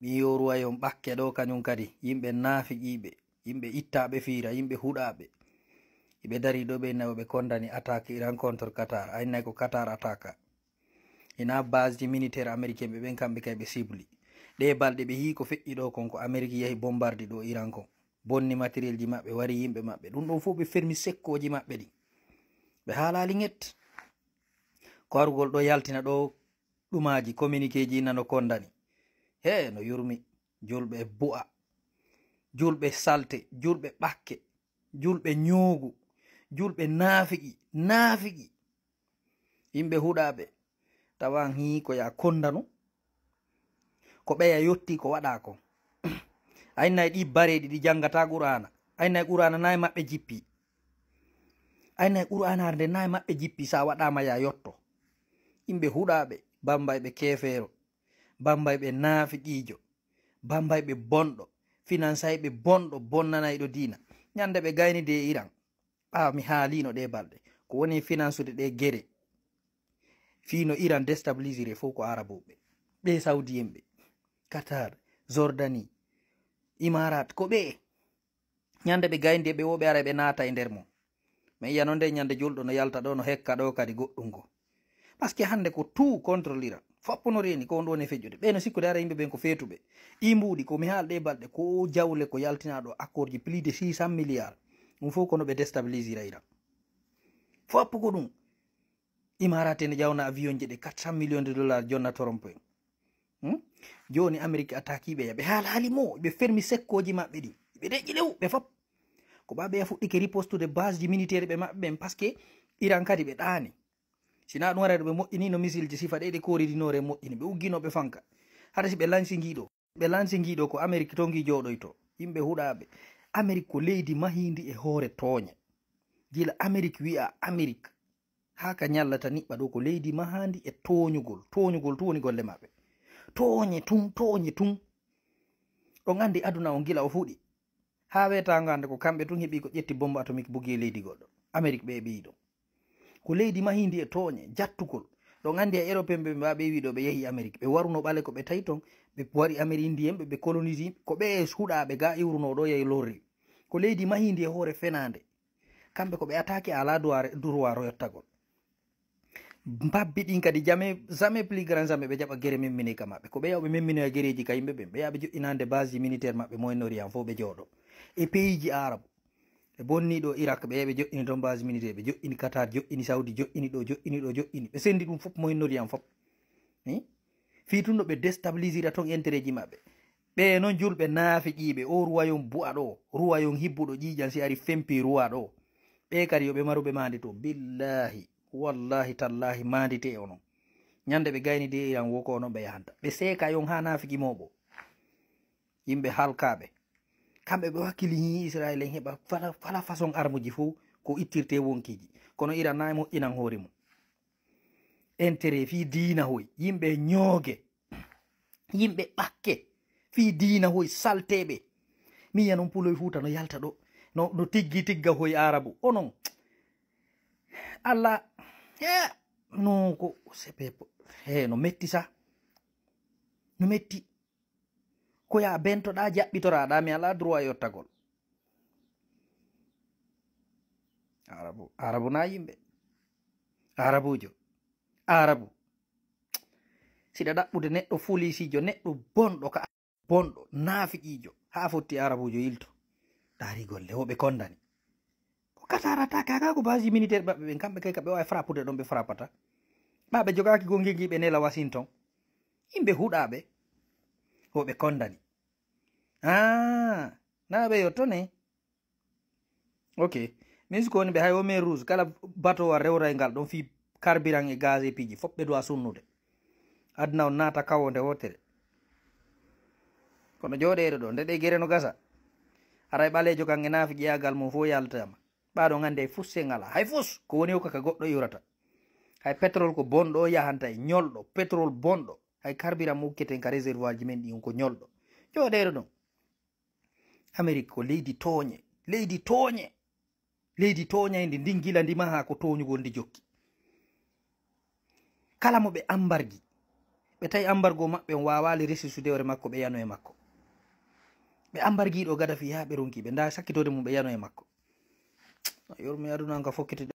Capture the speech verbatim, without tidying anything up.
Yoruwa yon ɓakke ɗo, kañum kadi yimɓe naafiqiiɓe, yimɓe ittaaɓe fiira, yimɓe huɗaaɓe. Iɓe dari ɗo, ɓe nayo ɓe kondani attaque Iran contre Qatar. Aynay ko Qatar attaque. Ina base ji militaire américain ɓe ɓen, kamɓe kay ɓe sibli. Ɗe balɗe ɓe hii ko feƴƴi ɗo kon, ko Amérique yahi bombardi ɗo Iran kon. Bonni matériel ji maɓɓe, wari yimɓe maɓɓe. Ɗum ɗon fof ɓe fermi sekkoji maɓɓe ɗi. Ɓe haalaali ŋet. Ko arugol ɗo yaltina ɗo ɗumaaji, communiqué ji nano kondani. He, no yurmi. Julɓe bu'a. Julɓe salte. Julɓe ɓakke. Julɓe ñoogu. Julɓe naafiqi. Naafiqi. Yimɓe huɗaaɓe. Tawan hii ko ya kondanu. Ko ɓeya yotti ko waɗa ko. Aynay ɗi bareeɗi ɗi janngata Qur'aana. Aynay Qur'aana nayi maɓɓe jippi. Aynay Qur'aana nde nayi maɓɓe jippi, sa waɗaama ya yotto. Yimɓe huɗaaɓe, bambayɓe keefeero, bambayɓe naafiqiijo, bambayɓe bonɗo, finansayɓe bonɗo, bonnanayɗo diina. Ñande ɓe gayni de Iran. Ɓaawo mi haalino ɗe balɗe. Ko woni finansude ɗe gere. Fii no Iran déstabilisire fof ko Arabuɓe. Ɓe Saudi en ɓe. Qatar, Jordanie, Imarat, ko ɓe. Ñande ɓe gayndi e ɓe wo ɓe ara ɓe naata e nder mum. Mi yiya noon nde ñande julɗo no yalta ɗo, no hekka ɗo kadi goɗɗum go. Parce que hannde ko tout contre l'Iran. Foppo no reeni ko on ɗon e feƴƴude. Ɓe no sikkude ara yimɓe ɓen ko feetuɓe. Ɗi mbuuɗi ko mi haal ɗe balɗe ko jawle ko yaltinaa ɗo accord ji plus de six cent milliards. Ɗum fof kono ɓe déstabilisira Iran. Foppo ko ɗum. Imarat ene ƴawna avion ji ɗe quatre cent millions de dollars jonna Trump en. Hmm? Jooni Amérique attaque ɓe, ɓe haalaali mo, ɓe fermi sekkoji maɓɓe ɗi. Ɓe deƴƴi ɗe ɓe fop. Ko ɓa ɓe fuɗɗike ripostude base ji militaire ɓe maɓɓe ɓen, parce que Iran kadi ɓe ɗaani. Sina ɗum waɗa ɓe moƴƴini no missile ji sifa ɗe, ɗe koridinoore moƴƴini, ɓe uggino ɓe fanka. Hara si ɓe lanci ngiɗo, ɓe lanci ngiɗo ko Amérique to ngi jooɗoyto. Yimɓe huɗaaɓe. Amérique ko leydi mahindi e hoore tooñe. Gila Amérique wi'a Amérique. Haa ka ñallata niɓɓa ɗo ko leydi mahandi e tooñugol. Tooñugol tun woni golle maɓɓe. Tooñe tun, tooñe tun. On anndi aduna on gila o fuɗi. Haa weetaango hannde ko kamɓe tun heɓi ko ƴetti bombe atomique bugi e leydi goɗɗo. Amérique ɓe ɓeyi ɗon. Ko leydi mahindi e tooñe, jattugol. Ɗon anndi e Européen ɓe mbaa ɓe wi ɗo ɓe yehi Amérique. Ɓe waruno ɓale ko ɓe tawi ton, ɓe wari Amérique Indien ɓe, ɓe colonise yimɓe. Ko ɓe e huɗaaɓe ga iwruno ɗo yehi lorri. Ko leydi mahindi e hoore fenaande. Kamɓe ko ɓe attaqué ala droit, droit royottagol. Mbabbi ɗin kadi jamais, jamais plus grand jamais ɓe jaɓa gere memmine ka maɓɓe. Ko ɓe yaw ɓe memminoya gereji ka yimɓe ɓen. Ɓe yaɓe joɗɗinande base ji militaire maɓɓe Moyen Orient fof ɓe jooɗo. E pays ji Arabu. Ɓe bonni ɗo Irak, ɓe yaɓe joɗɗini ton base militaire, ɓe joɗɗini Qatar, joɗɗini Saudi, joɗɗini ɗo, joɗɗini ɗo, joɗɗini. Ɓe sendi ɗum fof Moyen Orient fof. Ni? Fii tun no ɓe déstabilisira ton intérêt ji maɓɓe. Ɓe non julɓe naafiqiiɓe, o ruwayon bu'a ɗo, ruwayon hibbuɗo ƴiiƴan si ari fempi ruwa ɗo. Ɓe kadi yo ɓe maru ɓe maandi to. Billahi, wallahi, tallahi, maandite onon. Ñande ɓe gayni de Iran wo ko onon ɓe yahanta. Ɓe seeka yon haa naafiki mooɓo. Yimɓe halkaaɓe. Kamɓe ɓe wakkili hii Israel en heɓa fala, fala façon armuji fof ko ittirte wonkiiji. Kono Iran na e moƴƴinan hoore mum. Intérêt fii diina hoy. Yimɓe ñooge. Yimɓe ɓakke. Fii diina hoy salteeɓe. Mi yiya non puloy Fuuta no yalta ɗo. No, no tiggi tigga hoy Arabu. Onon. Allah. He. No ko, c'est pas po-, he, no metti sa. No metti. Ko ya bentoɗa, jaɓɓitoraɗa, mi ala droit yottagol. Arabu, Arabu na yimɓe. Arabujo. Arabu. Siɗa ɗaɓɓude neɗɗo fulisijo, neɗɗo bonɗo ka bonɗo, naafiqiijo, haa fotti Arabuujo yilto. Ndaari golle, wo ɓe kondani. Ko Qatar attaque, haa ko base militaire maɓɓe ɓen, kamɓe kay ka ɓe waawi frappude ɗon ɓe frappata. Ɓa ɓe jogaaki gonngel ngel ɓe nela Washington. Yimɓe huɗaaɓe, wo ɓe kondani. Ah, na ɓe yotto ne. Ok. Min si ko woni ɓe hay o mer rouge, kala batowa rewray ngal ɗon fii carburant e gaz e piiji, fof ɓe duwa sunnude. Aduna on naata kawo nde wootere. Kono jooɗeede ɗo, nde ɗe gere no gasa. Haray ɓaleejo kan e naafi ƴeyagal mum fof yaltama. Ɓa ɗon anndi hay fus se ngala. Hay fus! Ko woni o kaka goɗɗo iwrata. Hay pétrole ko bonɗo o yahanta e ñolɗo, pétrole bonɗo. Hay carburant mo ukketen ka réservoir ji men ɗi on ko ñolɗo. Jooɗeede ɗon. Amérique ko leydi tooñe, leydi tooñe, leydi tooñayndi, ndin gila ndi maha ko tooñugol ndi jokki. Kala mo ɓe ambargi, Ɓe tawi ambargo maɓɓe on waawaali resisude hoore makko, ɓe yano e makko. Ɓe ambargiiɗo Gadafi haa ɓe ronki ɓe, nda sakkitoode mum ɓe yano e makko. Yormi aduna on ka fokkiti.